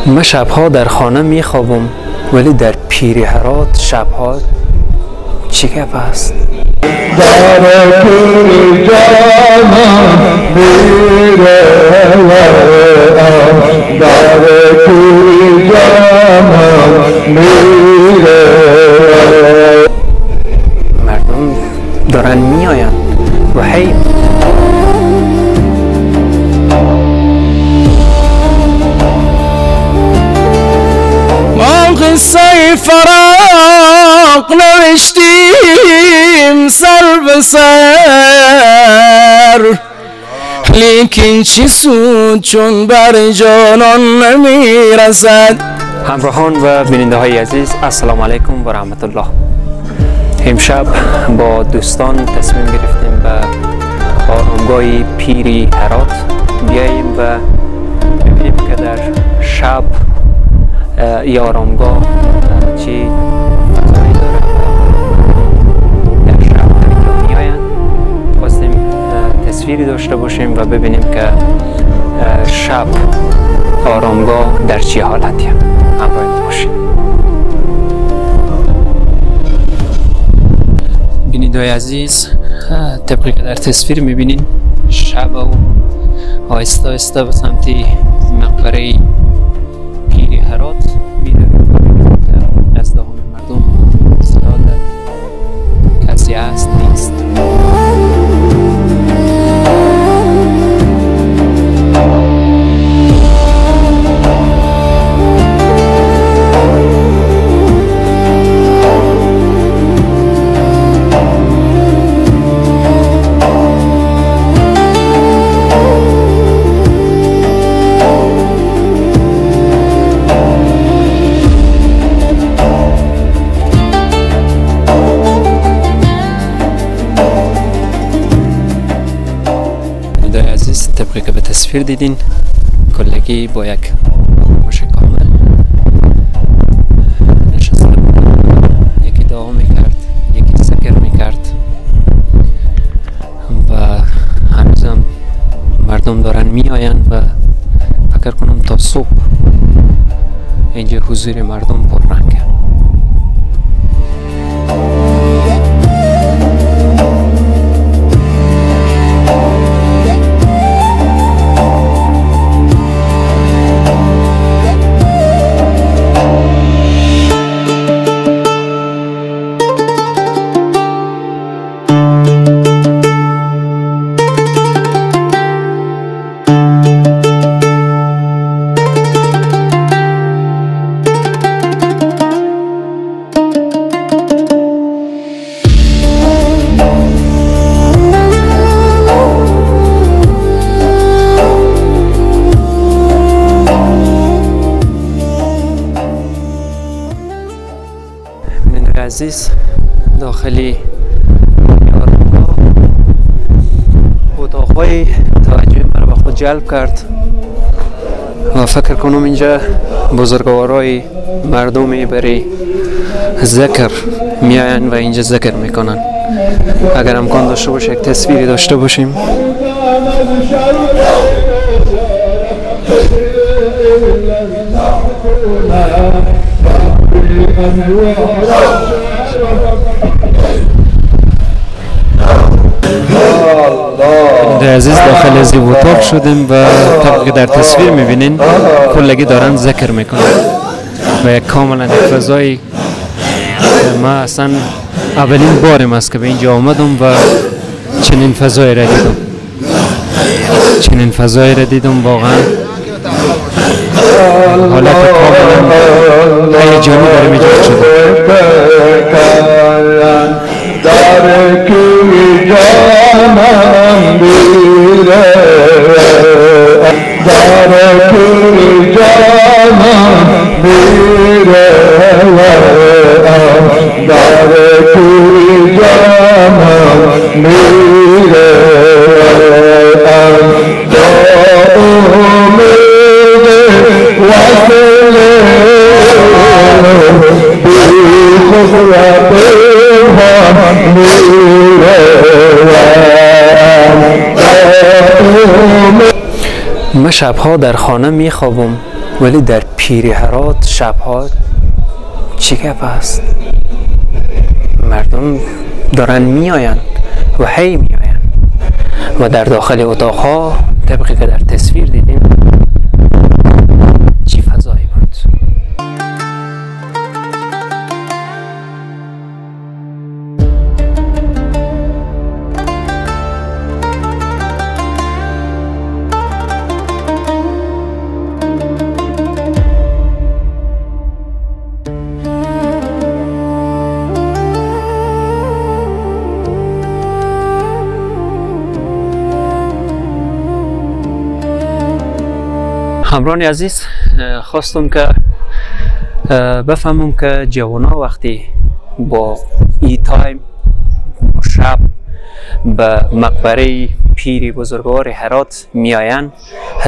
من شبها در خانه میخوابم، ولی در پیری هرات شبها چی گپ است؟ مردم دارن میآیند و هی قصه فراق نوشتیم سر به سر، لیکن چی سود چون بر جانان نمیرسد. همراهان و بیننده های عزیز، السلام علیکم و رحمت الله. امشب با دوستان تصمیم گرفتیم به آرامگاه پیری هرات بیاییم و ببینیم که در شب ای آرامگاه چی فضایی داره و در شب در اینجا می آیند. خواستیم تصویری داشته باشیم و ببینیم که شب آرامگاه در چی حالتیه. همراه ما باشیم. بیننده‌های عزیز، طبقی که در تصویر میبینین شب و آهسته آهسته به سمت مقبره پیری هرات می‌رویم که از دهم مردم زیاد کسی هست نیست. طبقی که به تصویر دیدین کلگی با یک آرامش کامل نشسته بود. یکی دعا میکرد، یکی ذکر میکرد و هنوزم مردم دارن میآیند و فکر کنم تا صبح اینجا حضور مردم پررنگه. عزیز، داخلی آرامگاه اتاقهای توجه مرا به خود جلب کرد و فکر کنم اینجا بزرگوارای مردمی برای ذکر میآیند و اینجا ذکر میکنن. اگر امکان داشته باشه یک تصویری داشته باشیم. عزیز، داخل از اتاق شدیم و طبقی که در تصویر میبینین کلگی دارن ذکر میکنن و یک کاملا یک فضایی ما اصلا اولین بارم است که به اینجا آمدم و چنین فضایی را دیدم، چنین فضایی را دیدم. واقعا حالت کاملا هیجانی برام ایجاد شده. من شبها در خانه میخوابم، ولی در پیر هرات شبها چی گپ است؟ مردم دارن میآیند و هی میآیند و در داخل اتاقها طبقی که در تصویر دیدیم چی فضایی بود. همراهان عزیز، خواستم که بفهمم که جوانا وقتی با ای time شب به مقبره پیر بزرگوار هرات میآیند،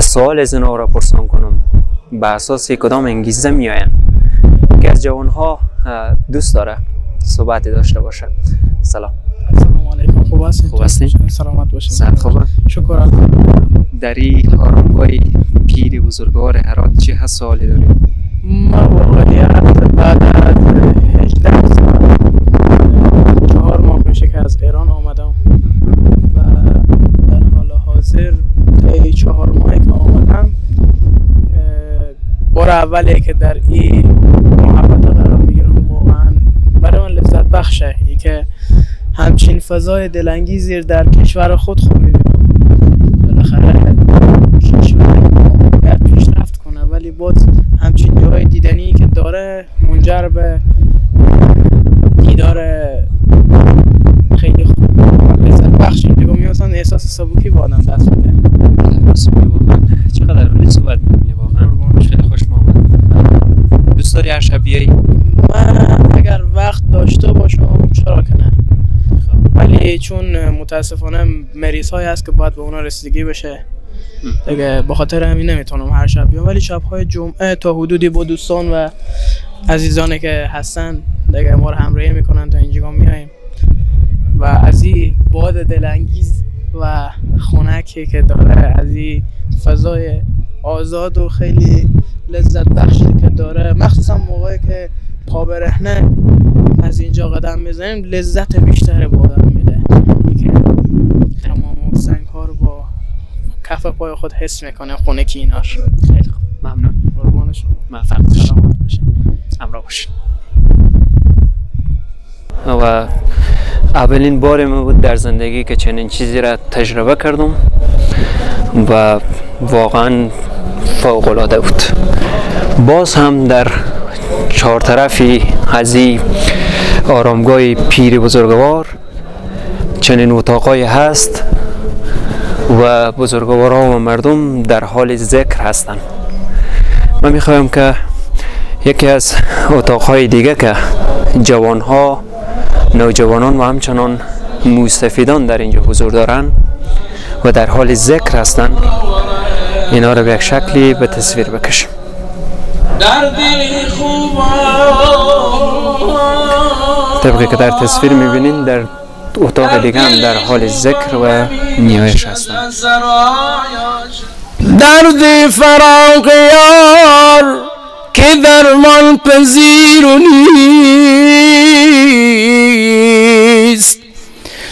سوال از اینا را پرسان کنم به اساس کدام انگیزه میآیند که از جوانها دوست داره صحبت داشته باشه. سلام. السلام علیکم. خوب هستین؟ خوب هستین؟ سلامت باشین. صحت خوبه؟ شکر. در این آرامگاه پیر بزرگوار هرات چه هست سوالی دارید؟ ما واقعیت بعد از 18 سال 4 ماه میشه که از ایران آمدم و در حال حاضر طی 4 ماهی که آمدم بار اولیه که در این محبت قرار میگیرم. واقعا برای من لذت بخشه ای که همچین فضای دلانگیزی در کشور خود خوب میبینم. بالاخره کشور ما باید پیشرفت کنه، ولی باز همچین جای دیدنی که داره منجر به دیدار خیلی خوب و لذت بخش. اینجا می‌اصلا احساس سبکی با آدم دست میده. واقعا چقدر عالی صحبت می‌کنی، واقعا خیلی خوش آمد. دوست داری هر شب بیایی؟ من اگر وقت داشته باشم چرا که نه، ولی چون متاسفانه مریض هایی هست که باید به اونا رسیدگی بشه دیگه، به خاطر همین نمیتونم هر شب بیام، ولی شب‌های جمعه تا حدودی با دوستان و عزیزانی که هستن دیگه ما رو همراهی میکنن تا اینجا میایم و از این باد دلانگیز و خنکی که داره، از این فضای آزاد و خیلی لذت بخشی که داره، مخصوصا موقعی که پا برهنه از اینجا قدم میزنیم لذت بیشتر به آدم میده که تمام سنگ ها رو با کف پای خود حس میکنه، خنکی ایناش. خیلی خوب، ممنون. قربان شما. موفق باشید. سلامت باشید. همراه باشید. و اولین بار من بود در زندگی که چنین چیزی را تجربه کردم و واقعا فوق العاده بود. باز هم در 4 طرفی از این آرامگاه پیر بزرگوار چنین اتاقایی هست و بزرگواران و مردم در حال ذکر هستند. من میخوایم که یکی از اتاقهای دیگه که جوانها، نوجوانان و همچنان موسفیدان در اینجا حضور دارن و در حال ذکر هستند، اینا رو به یک شکلی به تصویر بکشیم. طبقی که در تصویر میبینین در اتاق دیگه هم در حال ذکر و نیایش هستند. درد فراق یار که درمان پذیر نیست،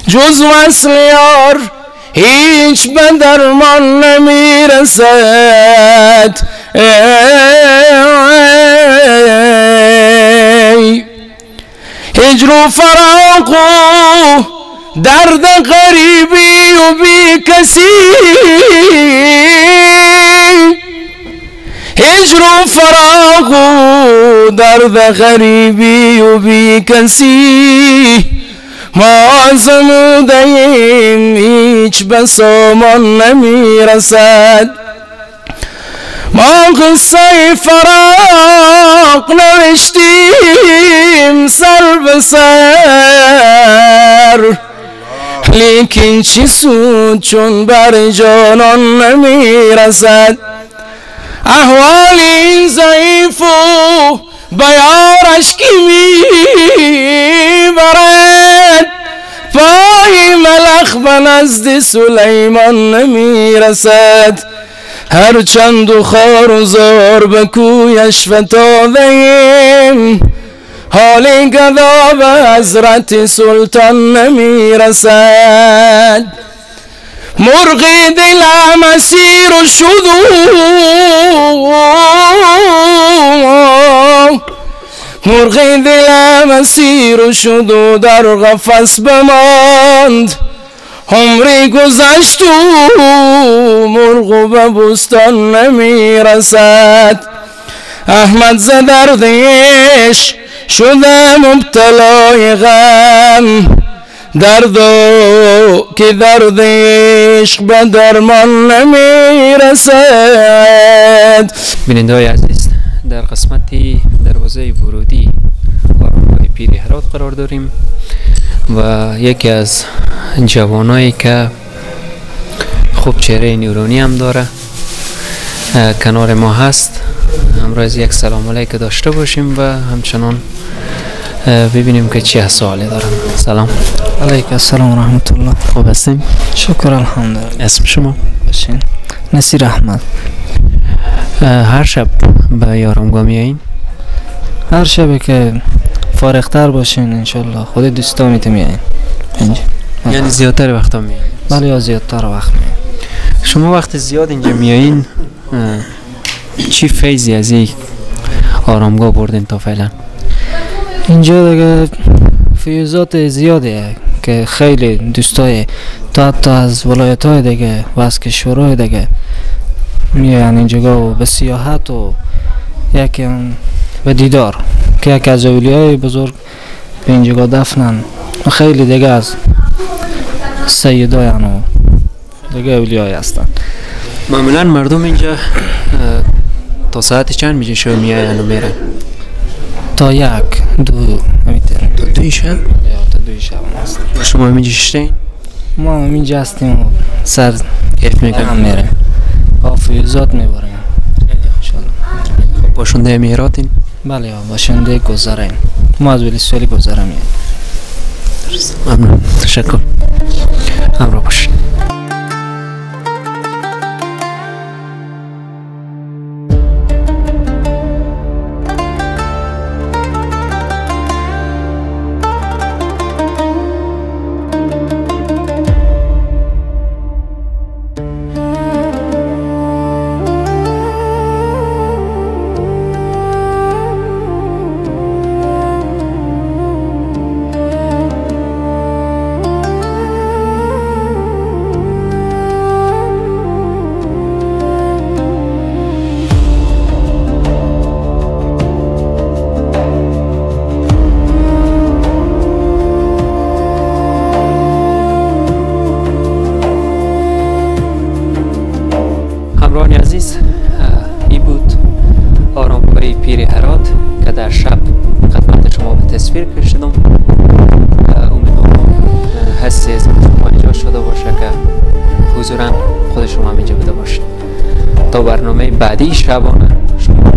جز وصل یار هیچ به درمان نمیرسد. هجر و فراق و درد غریبی و بی کسی، هجر و فراق و درد غریبی و بی کسی، ما زمودیم هیچ به سامان نمیرسد. ما قصه فراق نوشتیم سر به سر، لیکن چی سود چون بر جانان نمیرسد. احوال این ضعیف و بیارش کی میبرد، پای ملخ به نزد سلیمان نمیرسد. هر چند و خار و زار به کویش فتاده‌ایم، حال گدا به حضرت سلطان نمیرسد. مرغ دلم اسیر شد، مرغ دلم اسیر شد و در قفس بماند. عمری گذشت و مرغ به بستان نمیرسد. احمد ز درد عشق شده مبتلای غم، دردو که درد عشق به درمان نمیرسد. بیننده های عزیز، در قسمت دروازه ورودی آرامگاه پیر هرات قرار داریم و یکی از جوانایی که خوب چهره نورانی هم داره کنار ما هست. همراه یک سلام علیک داشته باشیم و همچنان ببینیم که چه سوالی دارم. سلام علیک السلام و رحمت الله. خوب هستیم؟ شکر الحمدلله. اسم شما؟ باشین. نصیر احمد. هر شب به آرامگاه میایین؟ هر شب که فارغتر باشین انشالله خود دوستا میته میایین اینجا. یعنی زیادتر وقتا میایین؟ بله، یا زیادتر وقت میایین. شما وقت زیاد اینجا میایین، چی فیضی از این آرامگاه بردین تا فعلا؟ اینجا دیگه فیوزات زیاده که خیلی دوستای تا حتی از ولایت های دیگه و از کشورهای دیگه میاین اینجا و به سیاحت و یکی به دیدار که یکی از اولیای بزرگ به اینجا دفنن و خیلی دیگه از سیدایان و دیگه اولیای هستن. معمولا مردم اینجا تا ساعت چند میشه شو میاین و میرن؟ تا 1-2 تا 2 شب؟ یا تا 2 شب هست. شما اینجا ششتین؟ ما اینجا هستیم و سر کیف میکنیم هم میریم، فیوزات میبریم انشالله. باشنده میراتین؟ بله، باشنده گذاریم. ما از ولسوالی گذاره میایم. ممنون، تشکر. همراه باشین. عزیز، ای بود آرامگاه پیر هرات که در شب خدمت شما به تصویر کشیدم. امیدوارم حسی از شما ایجاد شده باشه که حضورا خود شما هم اینجا بوده باشید. تا برنامه بعدی شبانه شما